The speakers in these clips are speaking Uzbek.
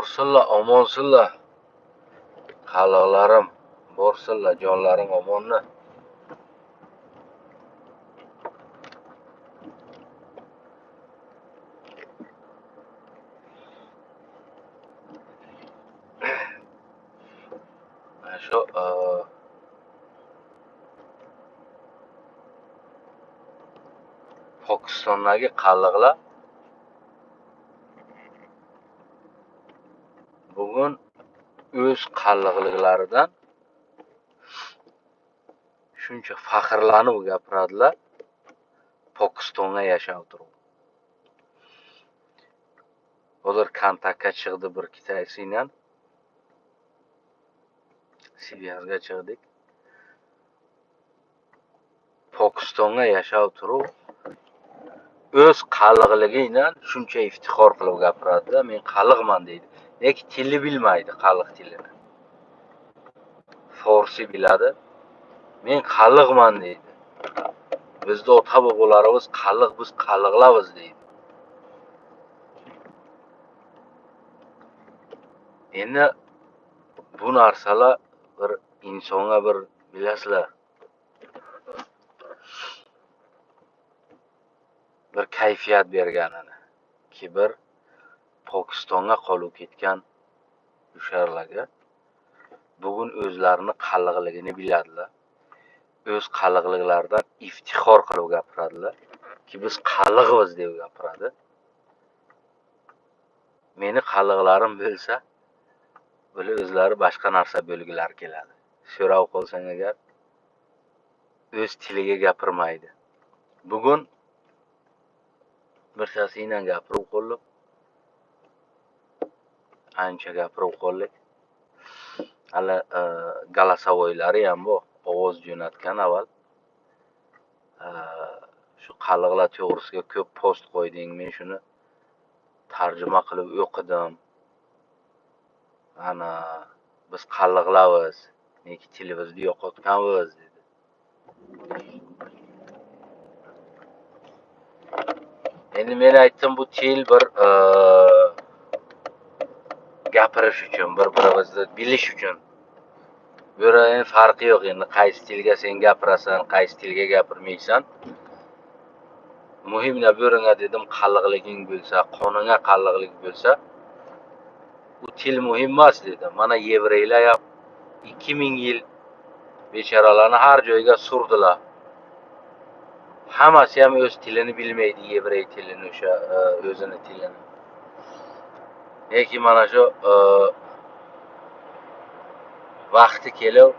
Borsinlar, omonsinlar. Qalliqlarim, borsinlar, jonlaring omonni. Mana shu Pokistondagi qalliqlar bugun o'z qalliqliklaridan shuncha faxrlanib gapiradilar. Pokistonda yashab turib. Hozir kontaktga chiqdi bir kitaysiyle. Siviyazga chiqdik. Pokistonda yashab turib o'z qalliqligiyle shuncha iftixor qilib gapiradilar. Men qalliqman deydi. Lekin tilni bilmaydi, qalliq tilini. Forsi biladi. Men qalliqman deydi. Bizni ota bobolarimiz qalliq, biz qalliqlarmiz deydi. Endi bu narsalar bir insonga bir bilasizlar, bir kayfiyat berganini ki bir Pokistonga qolib ketgan usharlarga bugun o'zlarini qalliqligini biladilar. O'z qalliqliklaridan iftixor qilib gapiradilar ki biz qalliqmiz deb gapiradi. Meni qalliqlarim bo'lsa, bular o'zlari boshqa narsa bo'lgilari keladi. So'rab qolsang agar o'z tiliga gapirmaydi. Bugun birsasiyle gapirib qoldik. Ancha gapirib qoldik. Hali голосовойлari ham bu ovoz jo'natgan avval. Shu qalliqlar to'g'risiga ko'p post qo'yding, men shuni tarjima qilib o'qidim. Ana biz qalliqlarmiz, neki tilimizni yo'qotganmiz dedi. Endi men aytdim, bu til bir gapirish uchun, bir-birimizni bilish uchun. Bu yerda farqi yo'q endi qaysi tilga sen gapirasan, qaysi tilga gapirmaysan. Muhim bu yerga dedim, qalliqliging bo'lsa, qonunga qalliqlik bo'lsa, u til muhim emas dedim. Mana yevreylar ham 2000 yil bechoralarni har joyga surdilar. Hammasi ham o'z tilini bilmaydi, yevrey tilini, o'sha o'zini tilini. Lekin mana shu vaqti kelib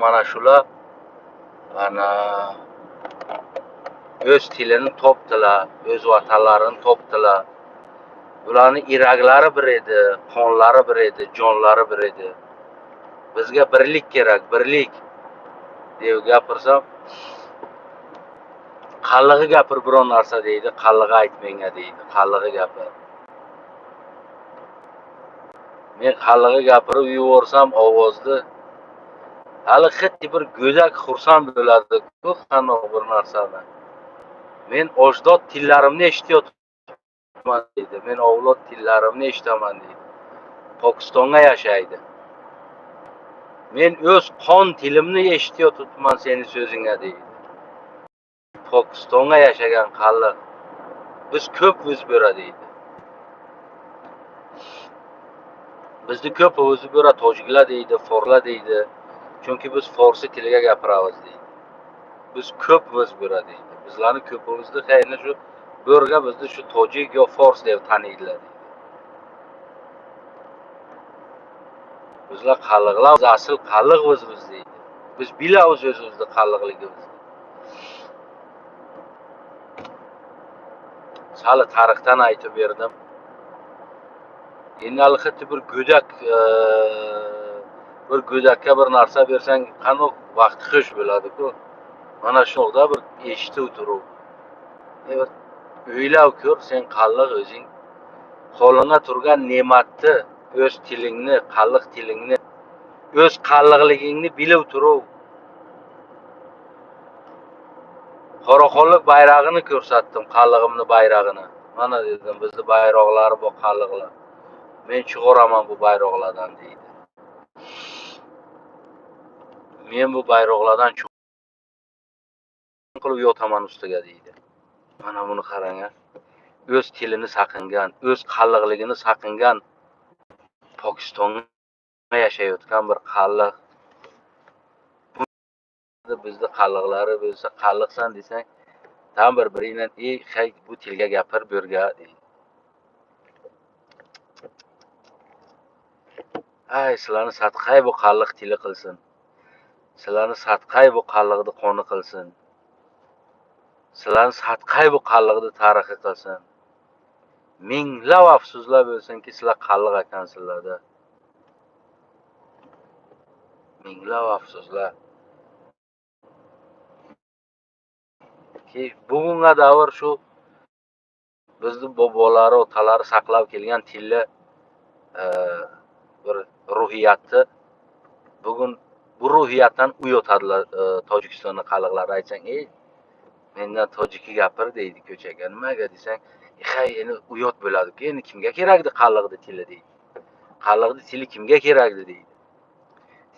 mana shular ana o'z tilini topdilar, o'z vatanlarini topdilar. Bularning iraglari bir edi, qonlari bir edi, jonlari bir edi. Bizga birlik kerak, birlik deb gapirsam, qallig'i gapir biron narsa deydi, qallig'i aytmenga deydi, qallig'i gapir. Men qallig'i gapirib yuborsam ovozni hali xuddi bir go'dak xursand bo'ladi-ku, qanday bir narsani. Men ojdod tillarimni eshityapman deydi. Men avlod tillarimni eshitaman deydi. Pokistonda yashaydi. Men o'z qon tilimni eshityapman seni so'zingga deydi. Pokistonda yashagan qalliq biz ko'p o'z bo'ra deydi. Bizni ko'p o'zi bo'ra tojiklar deydi, forlar deydi. Chunki biz forsi tiliga gapiramiz deydi. Biz ko'p o'z bo'ra deydi. Bizlarni ko'pimizni xayni shu bo'rga bizni shu tojik yo fors deb taniydilar deydi. Bizlar qalliqlar, asl qalliqmiz biz deydi. Biz bilamiz o'zimizni qalliqligimizni. Sali tarixdan aytib berdim. Endi hali xuddi bir go'dak bir go'dakka bir narsa bersang qanday vaqt xush bo'ladi-ku. Mana shunda bir eshitib turib. Evet, o'ylab ko'r, sen qalliq o'zing qo'lingga turgan ne'matni, o'z tilingni, qalliq tilingni, o'z qalliqligingni bilib turib, Qoraxonlik bayrog'ini ko'rsatdim, qallig'imni bayrog'ini. Mana dedim, bizni bayroqlari bu qalliqlar. Men chiqaraman bu bayroqlardan deydi. Men bu bayroqlardan qilib yotaman ustiga deydi. Mana buni qarang, o'z tilini saqingan, o'z qalliqligini saqingan Pokistonda yashayotgan bir qalliq. Bizni qalliqlari bo'lsa, qalliqsan desang, tam bir-biringdan ey hay bu tilga gapir burga deydi. Ay sizlarni sadqay bu qalliq tili qilsin. Sizlarni sadqay bu qalliqni qoni qilsin. Sizlarni sadqay bu qalliqni tarixi qilsin. Minglab afsuslar bo'lsinki, sizlar qalliq ekansizlarda. Minglab afsuslar. Ki bugunga davr shu bizni bobolari, otalari saqlab kelgan tilni bir ruhiyatni bugun bu ruhiyatdan uyotadilar Tojikistonning qalliqlari. Aytsang, ey mendan tojiki gapir deydi ko'chaga. Nimaga desang, hay endi uyot bo'ladi-ku, endi kimga kerakdi qalliqni tili deydi. Qalliqni tili kimga kerakdi deydi.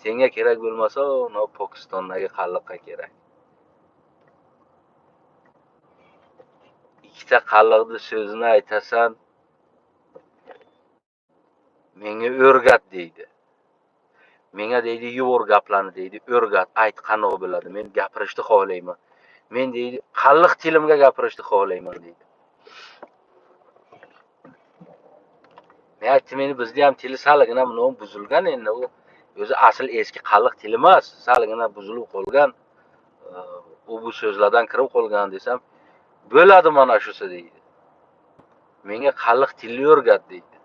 Senga kerak bo'lmasa, uni Pokistondagi qalliqqa kerak. Ikkita qalliqni so'zini aytasan, menga o'rgat deydi. Menga deydi, yuvor gaplarni deydi, o'rgat, ayt qanoq bo'ladi. Men gapirishni xohlayman. Men deydi, qalliq tilimga gapirishni xohlayman deydi. Men aytdim, endi bizni ham tili salgina bunun buzilgan, endi u o'zi asl eski qalliq tili emas, salgina buzilib qolgan, u bu so'zlardan kirib qolgan desam, bo'ladi mana shusi deydi. Menga qalliq tilni o'rgat deydi.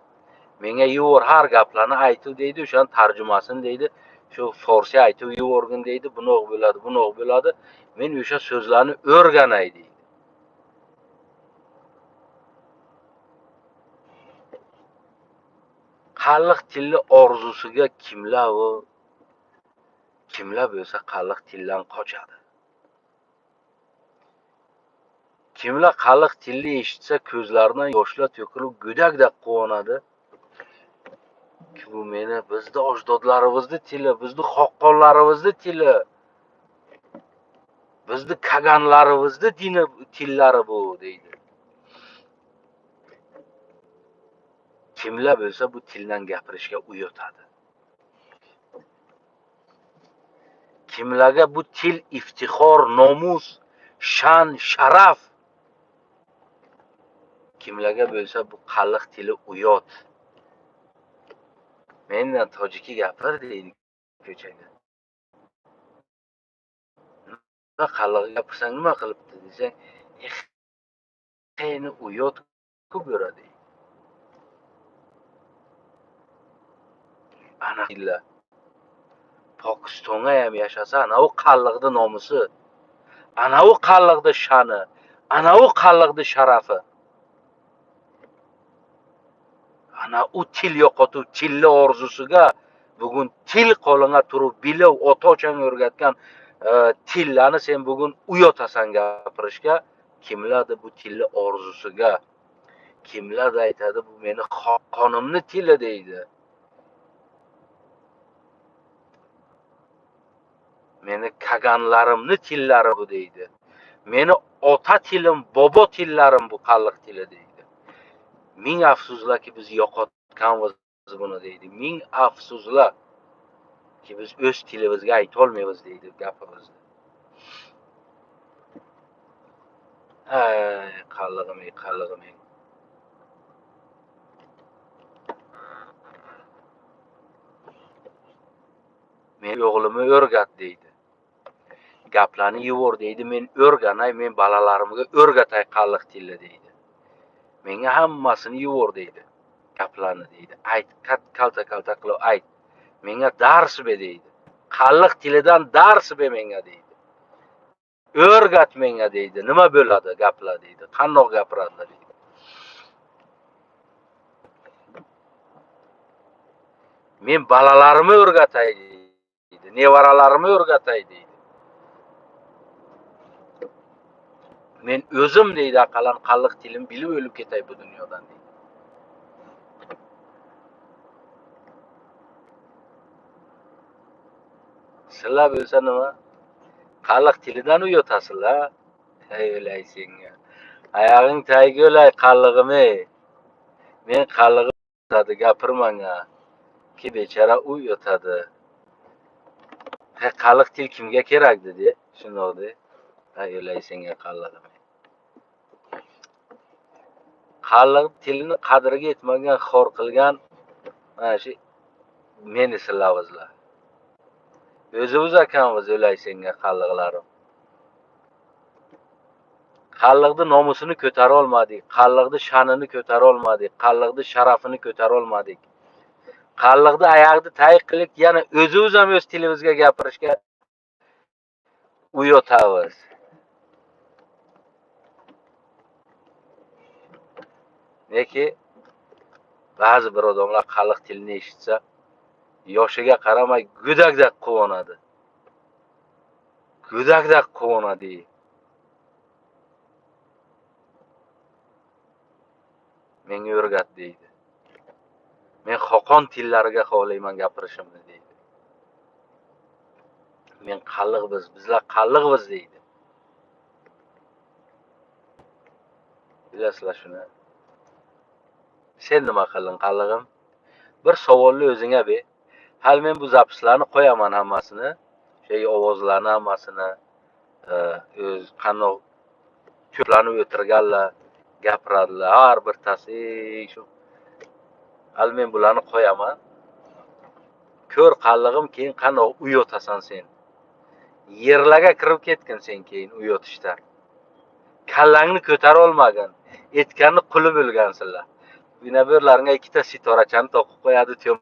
Menga yuvor har gaplarni aytib deydi, o'shani tarjimasini deydi, shu forsiya aytib yuvorgin deydi, bunoq bo'ladi, bunoq bo'ladi. Men o'sha so'zlarni o'rganay deydi. Qalliq tilni orzusiga kimlar u kimlar bo'lsa qalliq tildan qochadi. Kimlar qalliq tilni eshitsa ko'zlaridan yoshlar to'kilib go'dakdek quvonadi. Ki bu meni bizni ajdodlarimizni tili, bizni xoqonlarimizni tili, bizni kaganlarimizni dini tillari bu deydi. Kimlar bo'lsa bu tildan gapirishga uyotadi. Kimlarga bu til iftixor, nomus, shan, sharaf. Kimlarga bo'lsa bu qalliq tili uyot. Mendan tojiki gapir deydi ko'chada. Nima qalliq gapirsang nima qilibdi desang, endi uyot ko'p beradi. Ana illa Pokistonga ham yashasa, ana u qalliqni nomusi, ana u qalliqni shani, ana u qalliqni sharafi. Ana u til yo'qotib, tilli orzusiga bugun til qo'linga turib, bilib, ota-ochang o'rgatgan tillarni sen bugun uyotasan gapirishga. Kimlardir bu tilli orzusiga, kimlardir aytadi bu meni qonimni tili deydi. Meni kaganlarimni tillari bu deydi. Meni ota tilim, bobo tillarim bu qalliq tili deydi. Ming afsuslarki biz yo'qotganmiz buni deydi. Ming afsuslarki biz o'z tilimizga ayta olmaymiz deydi gapimizni. Ay qallig'im, ey qallig'im. Men o'g'limni o'rgat deydi. Gaplarni yuvor deydi, men o'rganay, men bolalarimga o'rgatay qalliq tilni deydi. Menga hammasini yuvor deydi. Gaplarni deydi. Ayt, kalta-kalta qilib ayt. Menga dars ber deydi. Qalliq tilidan dars ber menga deydi. O'rgat menga deydi. Nima bo'ladi gaplar deydi. Qandoq gapiradilar deydi. Men bolalarimni o'rgatay deydi. Nevaralarimni o'rgatay deydi. Men o'zim deydi, aqallan qalliq tilini bilib o'lib ketay bu dunyodan deydi. Sizlar bo'lsa nima? Qalliq tilidan uyotasizlar. Ey o'lay senga. Oyog'ing tayga o'lay qallig'im ey. Men qallig'im o'tadi, gapirmanga. Ki bechara u yotadi. Ha, qalliq til kimga kerak dedi? Shundoq de. Ay o'lay senga qallig'im. Qalliq tilini qadriga yetmagan, xor qilgan mana shu meni sizlar. O'zimiz ekanmiz o'lay senga qalliqlarim. Qalliqni nomusini ko'tara olmadik, qalliqni sha'nini ko'tara olmadik, qalliqni sharafini ko'tara olmadik. Qalliqni oyog'ini tay qilib, yana o'zimiz ham o'z tilimizga gapirishga uyotamiz. Lekin ba'zi bir odamlar qalliq tilini eshitsa, yoshiga qaramay go'dakdek quvonadi. Go'dakdek quvonadi. Menga o'rgat deydi. Men Xoqon tillariga xohlayman gapirishimni deydi. Men qalliqmiz, bizlar qalliqmiz deydi. Bilasizlar shuni. Sen nima qilding qallig'im? Bir savolni o'zingga ber. Hali men bu zapislarni qo'yaman hammasini, şey ovozlarni hammasini, o'z qandoq to'planib o'tirganlar, gapiradilar, har birtasi shu. Hali men bularni qo'yaman. Ko'r qallig'im, keyin qandoq uyotasan sen. Yerlarga kirib ketgin sen keyin uyotishda. Kallangni ko'tara olmagin. Etganni quli bo'lgansizlar. Binaberlaringga ikkita sitorachani toqib qo'yadi, temir